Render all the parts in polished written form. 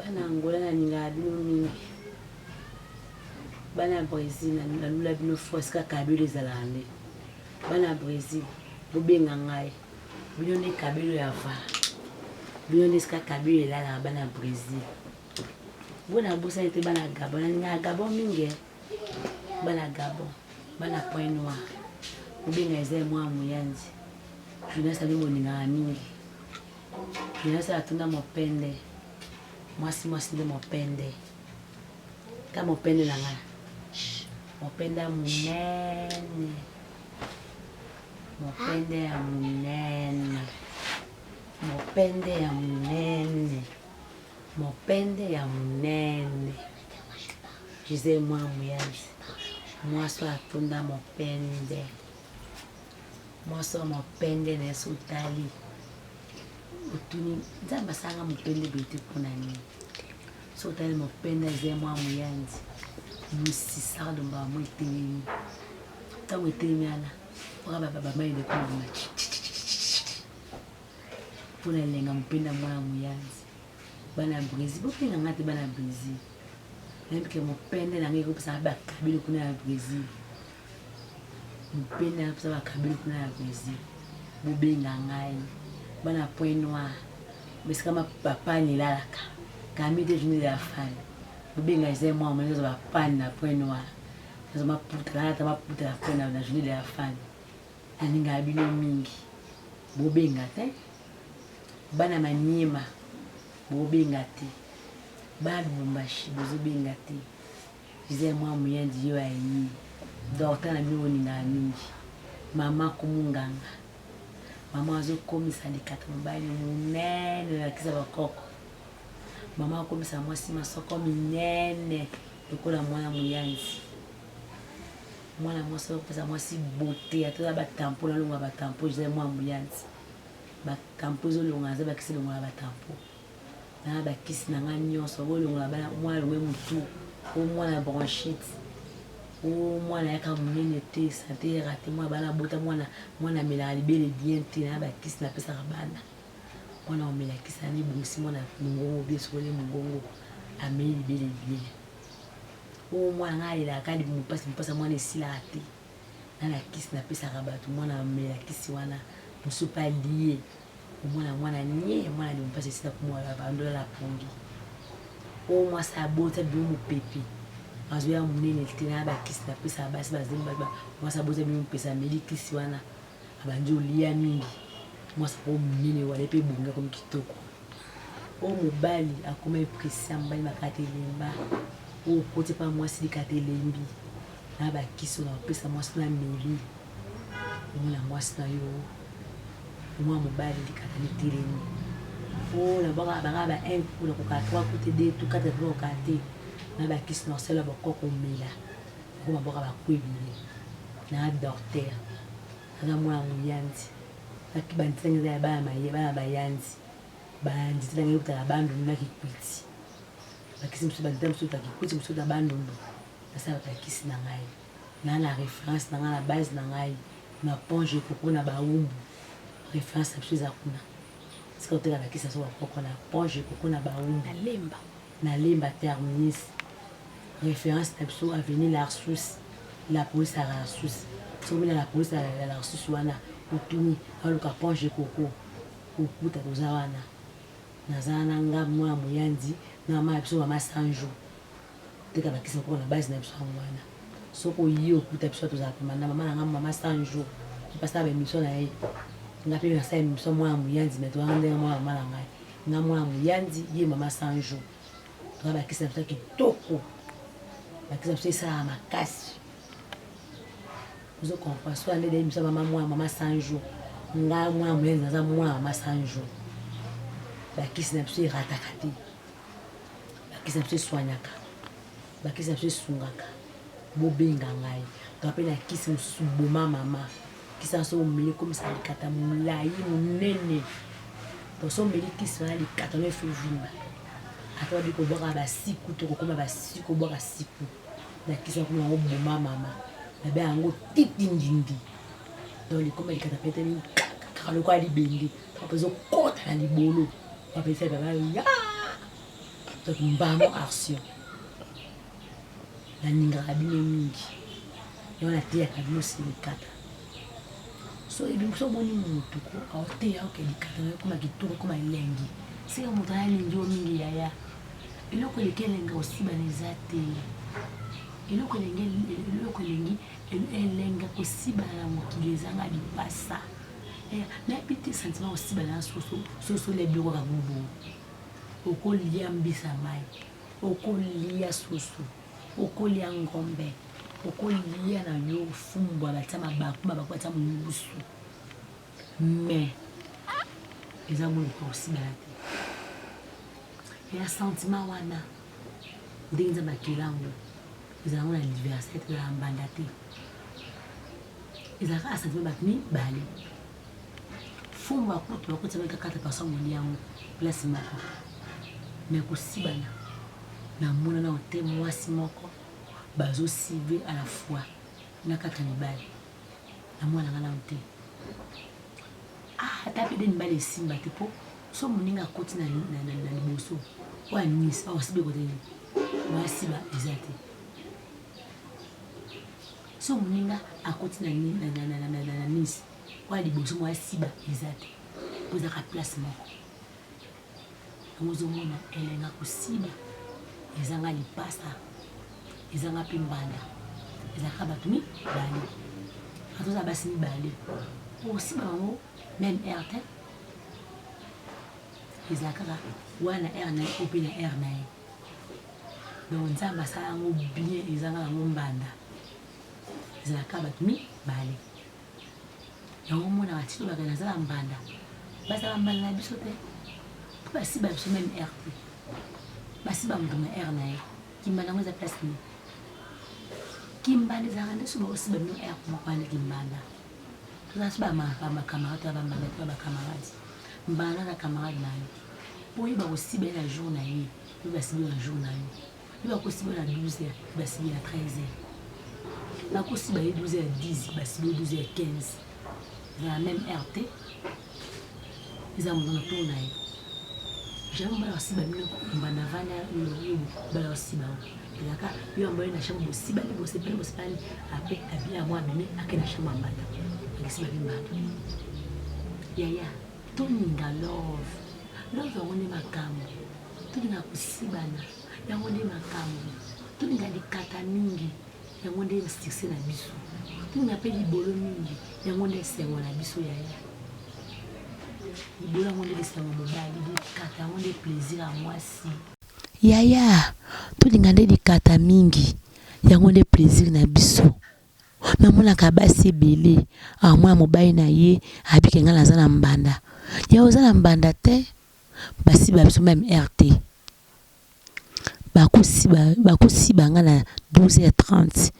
Bana Angola nalingaka bino mingi. Bana Bresil nalula bino fort esika kabelo ezalaka nde. Bana Bresil bobenga ngai. Bino nde kabelo ya va. Bino nde esika kabelo elalaka bana Bresil. Bona bosani te bana Gabon nalingaka Gabon mingi eh. Bana Gabon, bana Point Noir. Bobenga eza mwa muyanzi. Jonas abi bolingaka mingi. Jonas atunda mopende. Mwasi mwasi nde mopende. Ta mopende na nga. Mopende ya munene. Mopende ya munene. Mopende ya munene. Mopende ya munene. Gisèle mwana muyanzi. Mwasi oyo atonda mopende. Mwasi oyo mopende na ye so otali. Otuni Nzambe asala nga mopende boye te mpo na nini? Soki otali mopende eza mwa moyanzi mosisa domba mwa etelemi. Ntango etelemi wana oka bamai ekoma mpo na elenga mopende ya mwana moyanzi. Bana ya Brésil bobenga nga te bana ya Brésil. Nayebi ke mopende na ngai ekopesaka bakabilo kuna ya Brésil. Mopende na pesa bakabilo kuna ya Brésil. Bobenga ngai bana Point Noir esika bapani elalaka kami te journée de la femme. Bobenga eza mwa mwa naza bapani na Point Noir. Naza maputa nalata maputa na point na journée de la femme. Nalingaka bino mingi. Bobenga te. Bana Maniema bobenga te. Bana Lubumbashi bozobenga te. Gisèle mwa muyandi yo aye. Docteur na bino bolingaka mingi. Mama kumunganga. Mama azokomisa likata mobali monene olakisa bakoko. Mama akomisa mwasi masoko minene lokola mwana moyanzi. Mwana mwasi akopesa mwasi beauté ata ba tampon nalonga ba tampon Gisèle mwa moyanzi. Ba tampon ezolonga naza bakisi elongola ba tampon. Na bakisi na ngai nyonso bolongola bana mwana longwe mutu o mwana bronchite o mwana yaka monene te sante erate mwana bana bota mwana mwana amelaka libele bien te na bakisi napesaka bana mwana omela kisi na ebongisi mwana mongongo bien sokoli mongongo ameli libele bien o mwana ngai alelaka libumu mpasi mpasi ya mwana esilaka te na na kisi napesaka bato mwana amela kisi wana mosusu mpe alie omwana mwana nie mwana libumu mpasi esila komwana bandola na pongi o mwasi abota bino mopepe azoya monene te na bakisi napesaka basi bazemi mwasi abota bino mopepe ameli kisi wana abandi olia mingi mwasi ako monene wana mpe ebongi akomi kitoko o mobali akoma epresi mobali makata elemba oyo okoti mpa mwasi likata elembi na bakisi oyo napesa mwasi na meli omona mwasi na yo omwana mobali likata litelemi o nabwaka baka ba 1 coup nakoka 3 coup te 2 tout 4 nakoka te na bakisi na osala bakoko omela okoma bwaka baku ebele na docteur naza mwana moyanzi banditanga eza ya bana maye bana bayanzi banditi nanga ekutaka bandundu na kikwiti bakisi mosusu bandita mosusu ta kikwiti mosusu ta bandundu nasalaka kisi na ngai na na référence na ngai na base na ngai na ponge koko na baumbu référence na biso eza kuna sika oteka bakisi na so bakoko na ponge koko na baumbu na lemba na lemba terminus référence na biso avenue larsus la police ya larsus soki omina la police ya larsus wana otuni aluka ponge koko okuta toza wana naza na nga mwana moyandi na mama na biso mama sanjo teka bakisi bakoko na base na biso yango wana soki oye okuta biso tozala pema na mama na nga mama sanjo mpasala baémission na ye nga mpe nasala émission mwana moyandi me toyanga ndenge mwana mama na ngai nga mwana moyandi ye mama sanjo toza bakisi na biso ya kitoko bakisi na biso esalaka makasi ozo comprendre so ande émission mama mwana mama sanjo nga mwana moyandi naza mwana mama sanjo bakisi na biso erataka te bakisi na biso eswanyaka bakisi na biso esungaka bobenga ngai to mpe na kisi mosusu boma mama kisi wana so omeli ekomisa likata molai monene to so omeli kisi wana likata no efo evimba ata babi kobwaka basiku to kokoma basiku obwaka siku na kisi wana komona yango boma mama nabe yango titi ngindi donc likoma likata petemi kaka lokola libende mpe ezokota na libolo bapesa baba ya. Donc mbamo action. Nalingaka bino mingi. Yango nateyaka bino silikata. So ebi so omoni moto ko aoteya oke likata na yo ekoma kitoko ekoma elengi. Sika moto alingi yo mingi yaya. Eloko eleki elengi kosibana eza te. Eloko elengi eloko elengi elengi kosibana na mokili ezanga lipasa. Eh, nayebi te sentiment kosibana na soso soso lia biloko kaka bongo. Okolia mbisa mai, okolia soso, okolia ngombe, okolia na yo fumbwa batia mabaku mabaku batia mongusu. Mais eza boye kosibana te. Ya sentiment wana ndenge Nzambe akela yango ezala yango na anniversaire te, ezala mbanda te. Ezalaka kaka sentiment bato mibale. Fumbwa kutu bakotisa bino kaka 4 personnes bolia yango place moko. Mais kosibana namona nano te mwasi moko bazo sibe à la fois na 4 mibali. Namona nga nano te. Ah, ata pe de mibali esimba te po so moninga akoti na, na, na, na liboso oyo anisi awa sibe kote nini mwasiba eza te. So moninga akoti na, na, na, na, na, na, na nisi oyo liboso mwasiba eza te po ezaka place moko. Yango ozomona elenga kosiba ezanga lipasa ezanga mpe mbanda ezalaka bato mibale atoza basi mibale osiba bango meme heure te ezala kaka wana heure na ye oyo mpe na heure na ye donc Nzambe asala yango bien ezanga yango mbanda ezalaka bato mibale. Yango omonaka ti tolobaka naza na mbanda bazala mbanda na biso te po basiba biso meme heure te basiba moto na heure na ye kimbanda yango eza place nini kimbanda ezalaka nde so baosiba bino heure moko wana kimbanda tozala so bacamarade to bambanda to bacamarade mbanda na camarade na yo po oyeba kosiba ye na jour na ye yo basibi yo na jour na yo Yo bakosiba na 12 heures, basibi na 13 heures. Bakosiba ye 12 heures 10, basibi ye 12 heures 15. Eza na même heure te. Eza moto na tour na ye. Jamais mobali akosiba bino mbanda vanda yo mobali akosiba yo. Ezalaka yo amboye na chambre bosibani bosepeli bosepani après abimi yango abimi ake na chambre ya mbanda akisiba mpe mbanda. Yaya toninga love love yango nde makambo. Tolinga kosibana yango nde makambu, tolinga likata mingi yango nde succès na biso, tolinga pe libolo mingi yango nde esengo na biso yaya. Libolo yango nde esengo mobali, likata yango nde plaisir ya mwasi. Yaya tolinga nde likata mingi yango nde plaisir na biso. Namonaka basi ebele awa mwana mobali na ye abike nga naza na mbanda, yaya oza na mbanda te. Basiba biso meme heure te bakosiba bakosiba nga na 12h30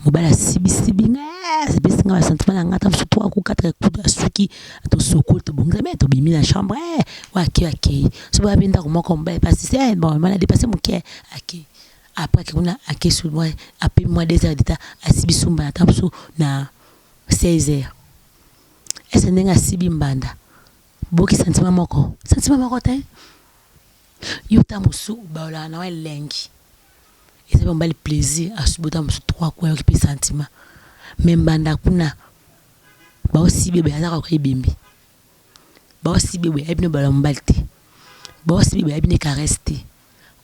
mobali asibisibi nga apesi nga ba sentiment na nga ata mosusu 3 coups 4 coups asuki tosokoli tobongisa me tobimi na chambre oyo akei akei soki babi ndako moko mobali pe asisi bon na depasse moke akei après ake kuna ake su mwa apemi mwa 2 heures de temps asibi sumba ata mosusu na 16 heures est ce ndenge asibi mbanda Boki sentiment moko? Sentiment moko te. Yo ta mosusu obalolaka na yo elengi. Eza pe mobali plaisir asubi ota mosusu 3 coups ayoki pe sentiment. Mais mbanda kuna bao sibe boye aza kaka ebembe. Bao sibe boye ayebi no balola mobali te. Bao sibe boye ayebi ne caresse te.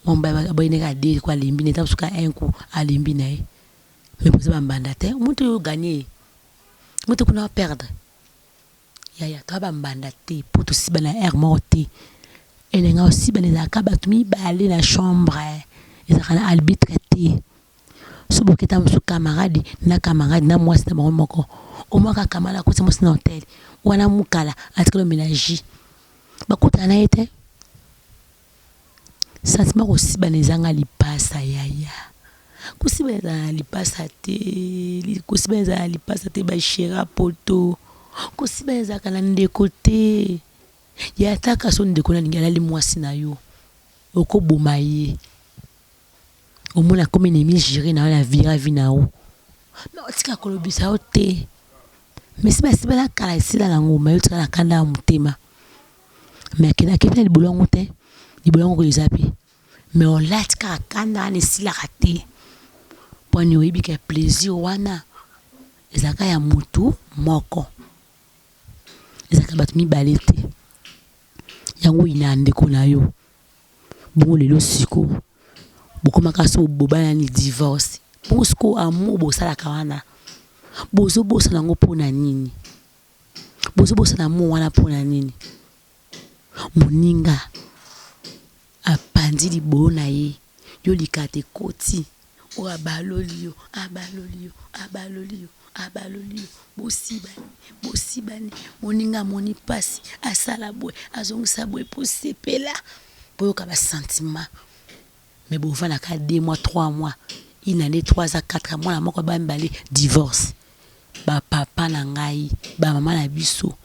Mwa mobali aboyi ne kaka deux coups alembi ne ta mosusu kaka un coup alembi na ye. Mais boza ba mbanda te. Mutu oyo gagner ye. Mutu kuna o perdre. Yaya toza ba mbanda te po tosibana heure moko te elengi ya kosibana ezalaka batu mibale na chambre ezalaka na albitre te soki boke tango mosusu camarade na camarade na muasi na bango moko omona kaka camarade akotisi muasi na hotel wana mukala atikali komela jus bakotana na ye te. Sentiment kosibana ezanga lipasa yaya kosibana ezala na lipasa te kosibana ezala na lipasa te ba cheri poto kosibana ezalaka na ndeko te ya ata kaka soki ndeko nayo alingi alali mwasi na yo oko boma ye omoni akomi ennemi jure na yo na vira vie na yo non tika kolobisa yo te mais si basibana kala esila nango mais yo otikala na kanda ya motema. Mais akendaki na libolo yango te, libolo yango eza pe. Mais olati kaka kanda wana esilaka te pwani oyebi ke plaisir wana ezalaka ya mutu moko, ezalaka bato mibale te. Yango oyinaka ndeko na yo. Bongo lelo sikoyo bokomaka so bobalani divorce. Bongo sikoyo amour bosalaka wana bozobosana yango pona nini? Bozobosana amour wana pona nini? Moninga apanzi libolo na ye, yo likata ekoti, oyo abaloli yo, abaloli yo, abaloli yo, abaloli yo, bosibani, bosibani, moninga amoni pasi, asala boye, azongisa boye, po sepela, boyoka ba sentiment. Mais bovanda kaka 2 mois, 3 mois, une annee, 3 ans, 4 ans, mwana moko ba mibale, divorce. Ba papa na ngai, ba mama na biso,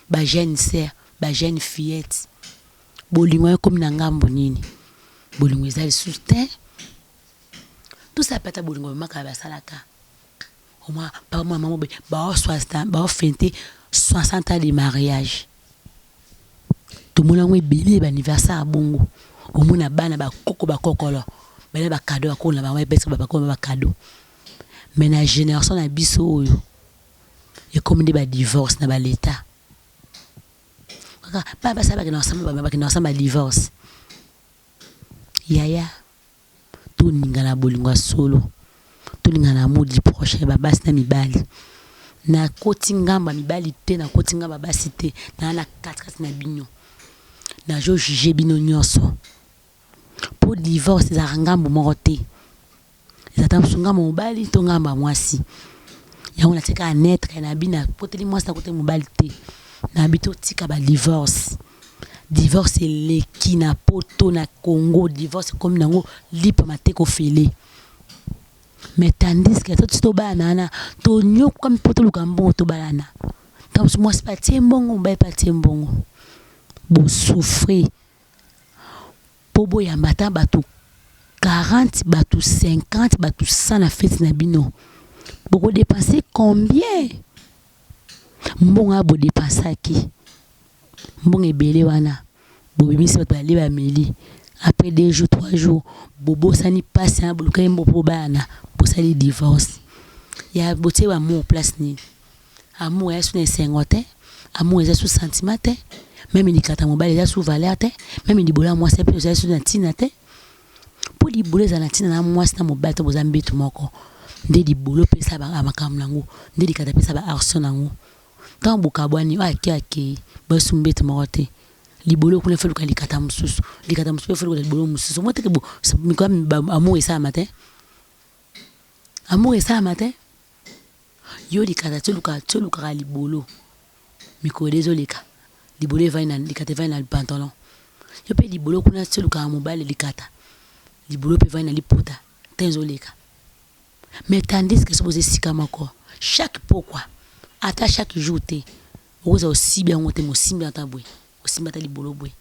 ba jeune sœur, ba jeune fillette, bolingo ekomi na ngambo nini? Bolingo eza lisusu te. Tosala pe ata bolingo ba mama basalaka. Au moins papa mwana mama boye bao fete 60 ans de mariage. Tomoni yango ebele ba anniversaire ya bongo. Omona bana ba koko ba kokolo bana ba cadeau ya koko na bango epesa ba koko ba cadeau. Mais na generation na biso oyo ekomi nde ba divorce na ba l'etat. Kaka bana basi bakenda kosamba bakenda kosamba divorce. Yaya tolingana bolingo ya solo, tolingana amour du prochain ba basi na mibali. Nakoti ngambo ya mibali te, nakoti ngambo ya basi te, naza na kati kati na bino. Nazo juger bino nionso. Po divorce ezalaka ngambo moko te. Eza ata mosusu ngambo ya mobali to ngambo ya mwasi. Yango natie kaka neutre na bino nakoteli mwasi nakoteli mobali te. Na bi totika ba divorce. Divorce eleki na poto na Congo divorce ekomi nango lipa mateka ofele. Mais tandis que ata tobalana wana tonyokwami po toluka mbongo tobalana. Tango mosusu mwasi pe atie mbongo mobali pe atie mbongo. Bo souffrir. Po boyamba ata batu 40 batu 50 batu 100 na fete na bino boko depenser combien? Mbongo wana bo depensaki mbongo ebele wana bobimisi batu balie bameli après 2 jours 3 jours bobosani pasi wana bolukaki mbongo po bobalana bosali divorce ya botie ba amour place nini? Amour eza lisusu na esengo te, amour eza lisusu sentiment te, meme likata mobali eza lisusu valeur te, meme libolo ya mwasi pe eza lisusu na tina te. Po libolo ezala na tina na mwasi na mobali to boza mbetu moko nde libolo pe esala makambo na yango, nde likata pe esala ba action na yango. Tango bokabwani oyo ake akeyi, boza lisusu mbetu moko te. Libolo kuna faut oluka likata mosusu, likata mosusu pe faut oluka libolo mosusu. Omoni te ke amour esalama te? Amour esalama te? Yo likata ti oluka ti olukaka libolo mikolo ezo leka libolo evandi na likata evandi na pantalon yo pe libolo kuna ti olukaka mobali likata libolo pe evandi na liputa temps ezo leka mais tandis que soki boza esika moko chaque pokwa ata chaque jour te okozala osibi yango te mais osimbi ata boye osimbi ata libolo boye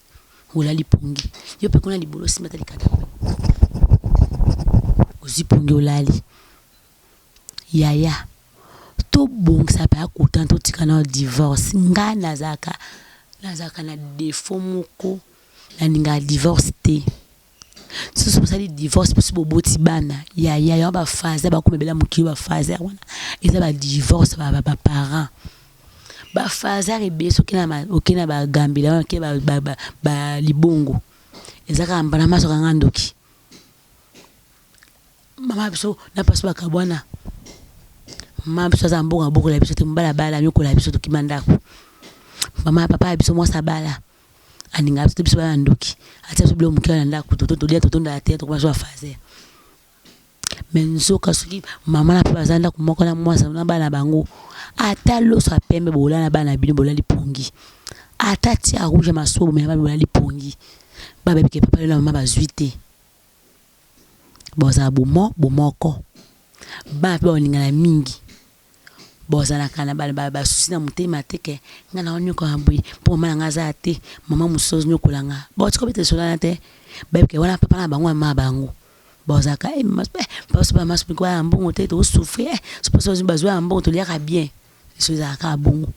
olali pongi yo pe kuna libolo osimbi ata likata boye ozui pongi olali. Yaya tobongisa pa kutana totika nao divorce nga nazalaka nazalaka na defaut moko nalingaka divorce te soki bosali divorce biso boboti bana yaya yango ba fazer bakoma ebele ya mokili ba fazer wana eza ba divorce ba ba parents ba fazer ebele soki oke na ba gambela wana oke ba libongo eza kaka mbala maso akanga ndoki. Mama biso na pasi bakabwana mama biso aza mbongo abokola biso te mobali abala anyokola biso tokima ndako mama papa ya biso mwasi abala alingaka biso te biso bana ndoki atia biso biloko moke na ndako tolia totondaka te tokoma biso ba fazer mais nzoka soki mama na papa baza ndako moko na mwasi na bana bango ata loso ya pembe bolala na bana bino bolali pongi ata tia rouge ya masuba bomela bana bolali pongi bayebi ke papa na mama bazwi te Bozala bomo bomoko. Bana pe bakolingana mingi. Bozalaka na ba soucis na motema te que nga nao niokwama boye po mama na nga aza te, mama mosusu azo niokola nga. Bakotika kobeta lisolo wana te. Bayebi que wana papa na bango na mama na bango. Bozalaka eh mama soki ya mbongo te tozo souffrir eh soki bazua ya mbongo toliaka bien. Lisolo ezalaka kaka bongo.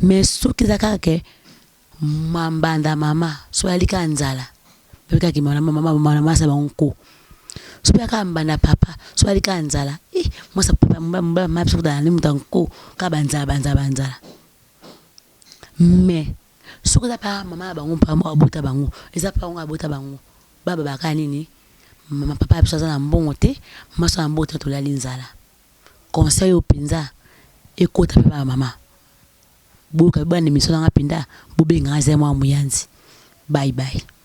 Mais soki eza kaka que Ma mbanda mama soki alali kaka nzala Bayebi kaka ke mama masa bango nko. Soki kaka mbanda papa, soki ali kaka nzala, eh mwasi papa mobali mama biso kutana ni moto ya nko, kaka banzala banzala banzala. Mais soki eza pa mama na bango mpa moko abota bango, eza pa ngo abota bango, ba kaka nini? Mama papa biso aza na mbongo te, mwasi na mbongo te, tolali nzala. Conseil oyo mpenza ekota mpe ba mama. Boyoka bana émission nanga mpenza, bobengaka Gisele Mwana Muyanzi. Bye bye.